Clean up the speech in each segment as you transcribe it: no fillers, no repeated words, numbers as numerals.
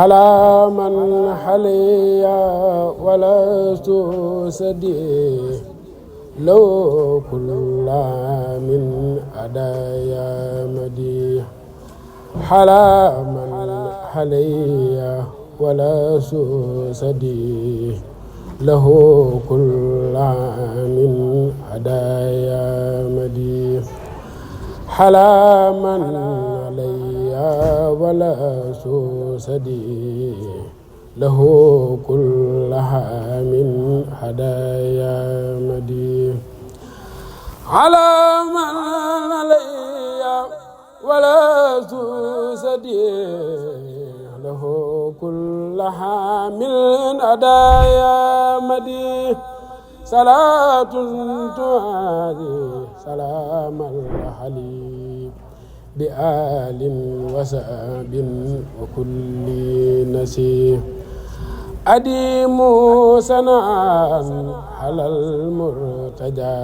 على من حلي ولست سدي لو كل من أدايا مدي على من حلي ولست سدي له كل من أدايا مدي على من علي ولا سوسدي له كل من هدايا مدي على من علي ولا سوسدي له كل من هدايا مدي صلاة تعالي سلام الحليم بآل وساب وكل نسيم أديم سناء على المرتجى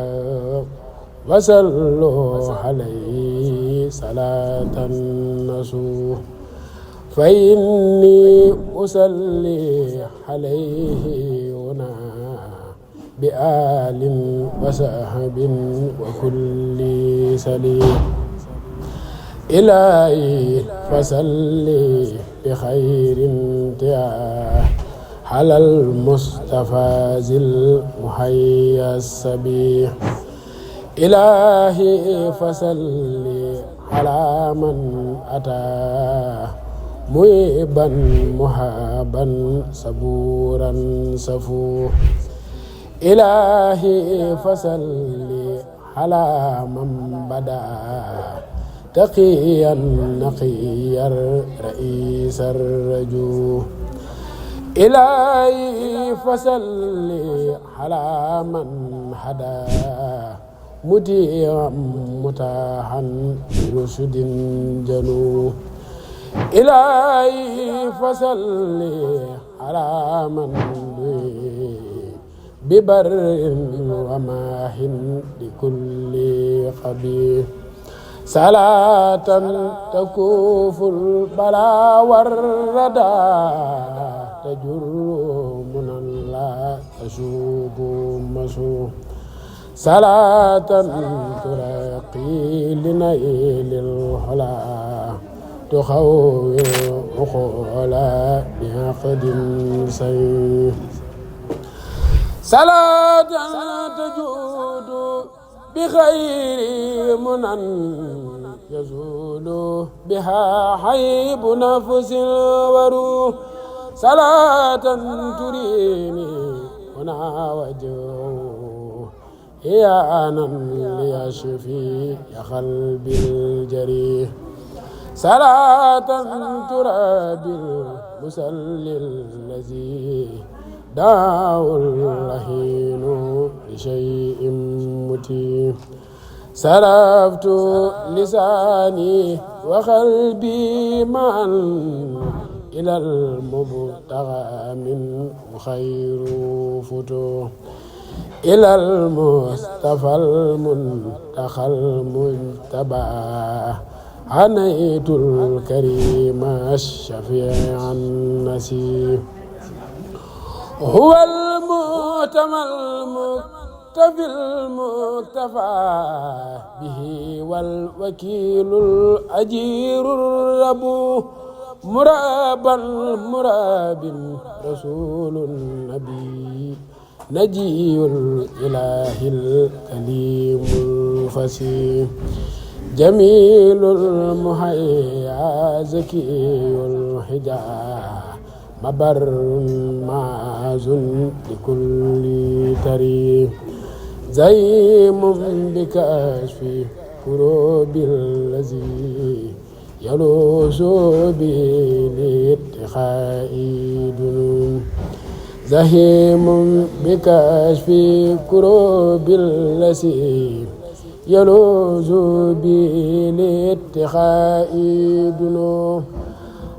وصلوا عليه صلاة نصوح فإني أصلي عليه هنا بآل وصحب وكل سليم إلهي فصلي بخير انتهاء على المصطفى ذي المحيا السبيح إلهي فصلي على من أتى مهيبا محابا صبورا صفوح إلهي فصلي على من بدا تقيا نقيا رئيس الرجوع إلهي فصلي على من هدى مطيعا متاحا برشد جنوب إلهي فصلي على من ببر وماح لكل خبير صلاة تكوف البلاء والردى تجر من لا تشوب مسوح صلاة ترقي لنيل الحلا تخوّر عقولا بعقد سيف صلاة تجود بخير منن يزول بها حيب نفس وروح صلاة تريني هنا وجهه هي أنا ليشفي يا قلبي الجريح صلاة ترابي المسلي الذي داو اللهين لشيء متيم سرفت لساني وقلبي معا إلى المبتغى من خير فتوح إلى المصطفى المنتخى المجتبى عنيت الكريم الشفيع النسيم هو المؤتمى المكتفي المكتفى به والوكيل الأجير الرب مرابا مراب رسول النبي نجي الإله الكليم الفسيح جميل المحيا زكي الحجاب مبر معاذ لكل تريم زيم بكشف كروب الذي يلوس به لاتخاء دنون زهيم بكشف كروب الذي يلوس به لاتخاء دنون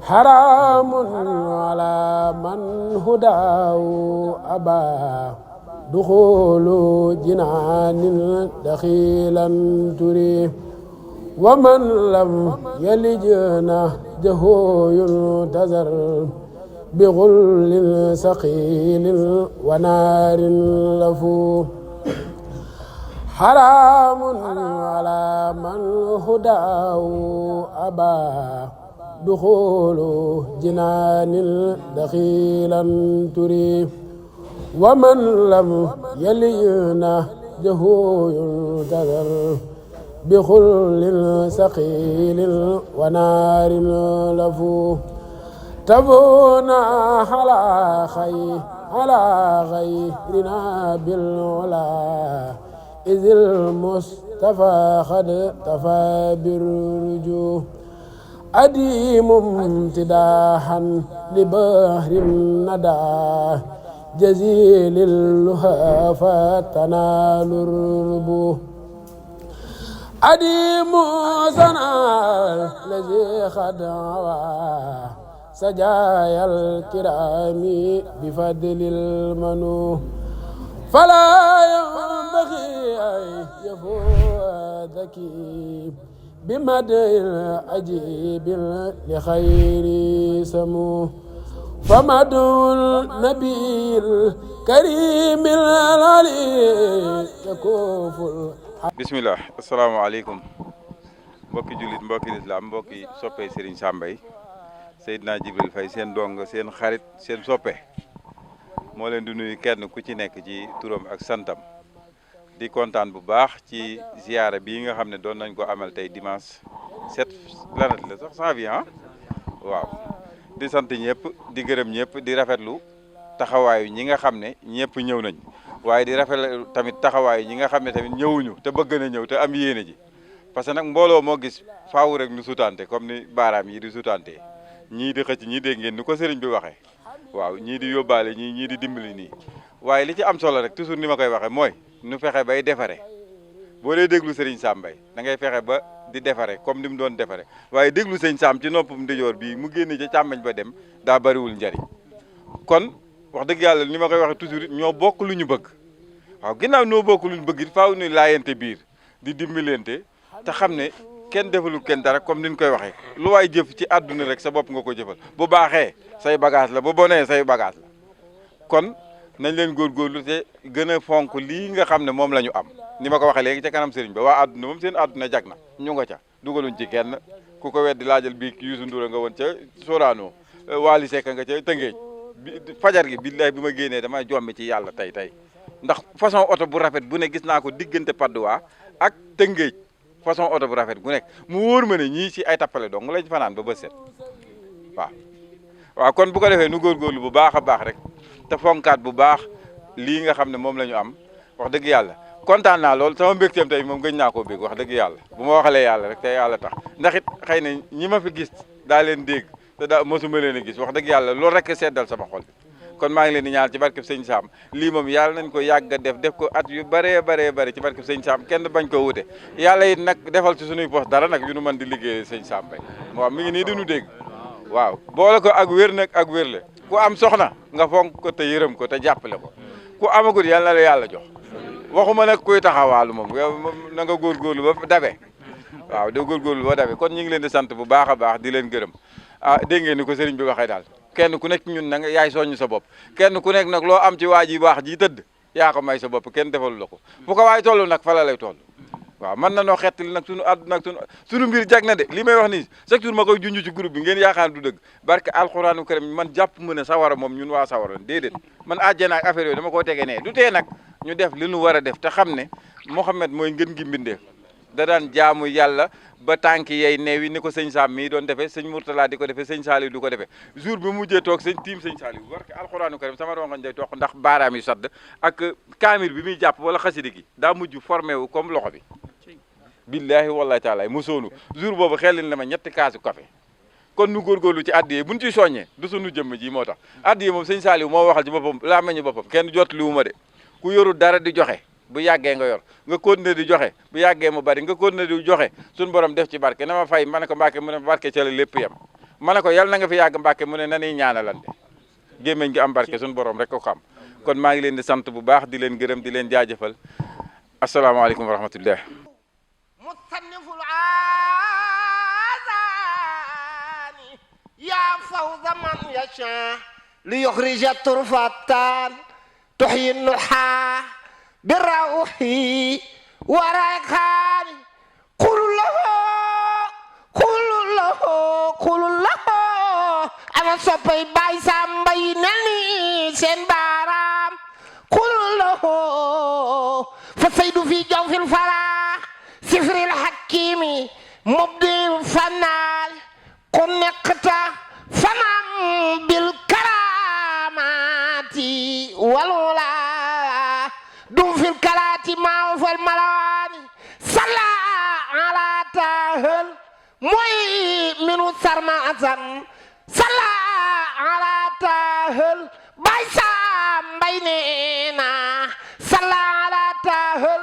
حرام على من هداه أبا دخول جنان دخيلا تريه ومن لم يلج نهجه ينتظر بغل ثقيل ونار لفو حرام على من هداه أبى دخول جنان دخيلا تري ومن لم يلينا جهو ينتظر بخل ثقيل ونار لفو تبونا على غيرنا بالعلا إذ المصطفى قد تفى بالرجوع أديم امتداحا لبحر الندى جزيل اللها فتنال الربو أديم زنا الذي قد عوى سجايا الكرام بفضل المنو فلا ينبغي أن يفوت ذكي بمدى عجيب لخير سمو فمدعو النبي الكريم العلي يكوف bismillah asalaamaaleykum mbokki jullit mbokki lislaam mbokki soppe Serigne Sam Mbaye Seydina Jibril Faye seen dong seen xarit seen soppe moo leen di nuyu kenn ku ci nekk ci turam ak santam di kontaan bu baax ci ziyaara bii nga xam ne doon nañ ko amal tey dimanche 7 lanat la sax janvier waaw di sant ñëpp di gërëm ñëpp di rafetlu taxawaayu ñi nga xam ne ñëpp ñëw nañ waaye di rafetlu tamit taxawaayu ñi nga xam ne tamit ñëwuñu te bëgg na ñëw te am yéene ji parce que nag mbooloo moo gis faaw rek nu sutante comme ni baaraam yi di sutante ñii di xëcc ñii dégg ngeen ni ko sëriñ bi waxee waaw ñii di yóbbaale ñii di dimbali nii waaye li ci am solo rek toujours ni ma koy waxee mooy nu fexe bay defare boo dee déglu Serigne Sam Mbaye da ngay fexe ba di defare comme ni mu doon defare waaye déglu sëñ Sam ci noppam ndijoor bii mu génn ca càmmeñ ba dem daa bariwul njariñ kon wax dëgg yàlla ni ma koy waxee toujours ñoo bokk lu ñu bëgg waaw ginnaaw ñoo bokk lu ñu bëgg faaw ñu laayante biir di dimbalante te xam ne kenn defalul kenn dara comme ni ñu koy waxee lu waay jëf ci àdduna rek sa bopp nga ko jëfal bu baaxee say bagage la bu bonee say bagage la kon nañ leen góorgóorlu te gën a fonk lii nga xam ne moom la ñu am ni ma ko waxee léegi ca kanam sëriñ ba waa àdduna moom seen àdduna jag na ñu nga ca dugaluñ ci kenn ku ko weddi laajal bii Youssou Ndour nga woon ca Sorano Wally Seck nga ca Tëngéej fajar gi billahi bi ma génnee damay jommi ci yàlla tey ndax façon oto bu rafet bu ne gis naa ko diggante Padoa ak Tëngéej façon oto bu rafet bu nekk mu wóor ma ne ñii ci ay tappale dong lañ fanaan ba bët set waaw kon bu ko defee nu góorgóorlu bu baax a baax rek te fonkaat bu baax lii nga xam ne moom la ñu am wax dëgg yàlla kontaan naa lool sama mbégteem tey moom gëj naa koo bég wax dëgg yàlla bu ma waxalee yàlla rek te yàlla tax ndax it xëy na ñi ma fi gis daa leen dégg te daa mosuma leen a gis wax dëgg yàlla loolu rek seddal sama xol kon maa ngi leen di ñaan ci barkeb sëñ Sam lii moom yàlla nañ ko yàgg a def ko at yu bëree ci barkeb sëñ Sam kenn bañ ko wute yàlla it nag defal ci suñuy poste dara nag yu nu mën di liggéey sëñ Sam Mbaye waaw mi ngi nii di nu dégg waaw boole ko ak wér nag ak wér le ku am soxna nga fonk ko te yërëm ko te jàppale ko ku amagul yàlla na la yàlla jox waxuma nag kuy taxawaalu moom na nga góorgóorlu ba dabe waaw da góorgóorlu ba dabe kon ñu ngi leen di sant bu baax a baax di leen gërëm dégg ngeen ni ko sëriñ bi waxee daal kenn ku nekk ñun na nga yaay soññ sa bopp kenn ku nekk nag loo am ci waa ji baax ji tëdd yaa ko may sa bopp kenn defalu la ko fu ko waay toll nag fa la lay toll waaw mën na noo xettali nag sunu àdduna ak sunu mbir jag na de li may wax nii chaque jour ma koy junj ci groupe bi ngeen yaakaar du dëgg barke alxuraanu karim man jàpp mu ne sawara moom ñun waa sawara déedéet man àjjana ak affaire yooyu dama koo tege ne du tee nag ñu def li nu war a def te xam ne Mouhamed mooy ngën gi mbindeef da daan jaamu yàlla ba tànk yey neewi ni ko sëñ Sam mii doon defee sëñ Mourtala di ko defee sëñ Saliou du ko defee jour bi mujjee toog sëñ tiim sëñ Saliou barke alxuraanu karim sama rongañ day toog ndax baaraam yu sadd ak kaamir bi muy jàpp wala xasida gi daa mujj formé wu comme loxo bi billahi wallahi taala mosoonu jour boobu xelil na ma ñetti kaasu café kon nu góorgóorlu ci addiye buñ ciy soññee du sunu jëmm ji moo tax addiye moom sëñ Saliou moo waxal ci boppam laa meñu boppam kenn jot li wu ma de ku yorul dara di joxe bu yàggee nga yor nga continuer di joxe bu yàggee mu bari nga continuer di joxe suñu borom def ci barke na ma fay ma ne ko Mbàkke mu ne barke ca la lépp yem ma ne ko yal na nga fi yàgg Mbàkke mu ne na ñuy ñaanalante gémmeñ gi am barke suñu borom rek ko xam kon maa ngi leen di sant bu baax di leen gërëm di leen jaajëfal asalaamaaleykum wa rahmatullah مصنف الآذان يا فوز من يشاء ليخرج الترفات تحيي النحى بالروح وريحان قل له أنا صبي باي سامبي نلني سين بارام قل له فسيد في جوف الفرح سفر الحكيم مبدي الفنال قل نقطة فنم بالكرامات والولا دم في الكلات ما في الملان صلى على تاهل موي منو سرما أزن صلى على تاهل بايسام بيننا صلى على تاهل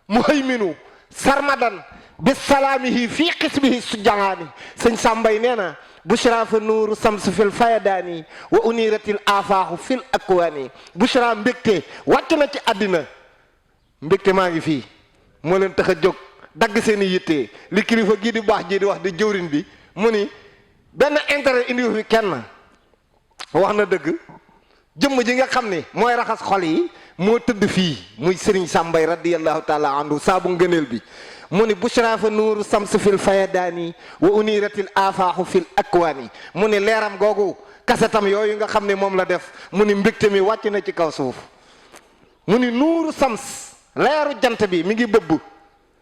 موي منو سرمدن بسلامه في قسمه السجاني سن سامبيننا بشرى في النور سمس في الفيداني وأنيرت الآفاق في الأكواني بشرى مبكتي واتنا ci àddina mbégte maa ngi fii moo leen tax a jóg dagg seen i yitte li kilifa gii di baax ji di wax di jëwriñ bi mu ni benn intérêt indi fi kenn wax na dëgg jëmm ji nga xam ni mooy raxas xol yi moo tëdd fii muy Serigne Sam Mbaye radiyallahu taala anhu saabu ngëneel bi mu ni bushra fa nuuru sams fil fayadaani wa uniratil afaaxu fil akwaani mu ni leeram googu kasetam yooyu nga xam ne moom la def mu ni mbégte mi wàcc na ci kaw suuf mu ni nuuru sams leeru jant bi mi ngi bëbb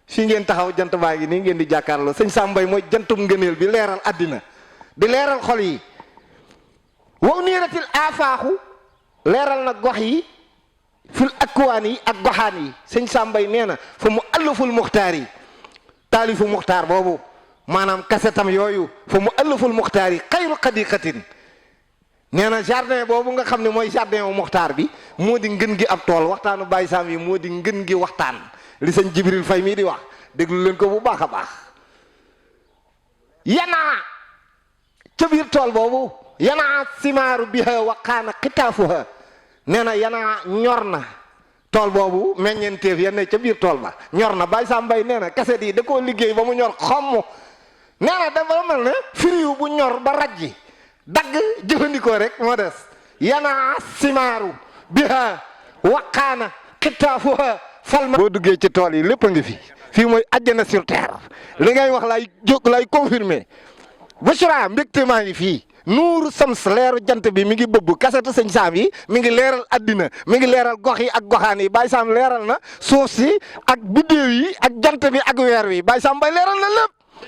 fii ngeen taxaw jant baa ngi nii ngeen di jàkkaarloo sëñ Sam Mbaye mooy jantum ngëneel bi leeral àddina di leeral xol yi wa uniratil afaaxu leeral na gox yi fil akwaan yi ak goxaan yi sëñ Sam Mbaye nee na fa mu allaful muxtaar yi taalifu muxtaar boobu maanaam kasetam yooyu fa mu allaful muxtaar yi xayru xadiqatin nee na jardin boobu nga xam ne mooy jardin wu muxtaar bi moo di ngën gi ab tool waxtaanu Baye Sam yi moo di ngën gi waxtaan li sëñ Jibril Fay mii di wax déglu leen ko bu baax a baax yanaa ca biir tool boobu yanaa simaaru biha waqaana xitaafuha nee na yanaa ñor na tool boobu meññeenteef ya ne ca biir tool ba ñor na Baye Sam Mbaye nee na kaset yi da koo liggéey ba mu ñor xomm nee na dafa mel ne firiw bu ñor ba rajji dagg jëfandikoo rek moo des yanaa simaaru biha waqaana xitaafuha falma boo duggee ci tool yi lépp a ngi fi fii mooy àjjana sur terre li ngay wax lay jóg lay confirmer bushra mbégte maa ngi fii nuuru sams leeru jant bi mi ngi bëbb kasetu sëñ Sam yi mi ngi leeral addina mi ngi leeral gox yi ak goxaan yi Baye Sam leeral na suuf si ak biddéew yi ak jant bi ak weer wi Baye Sam Mbaye leeral na lépp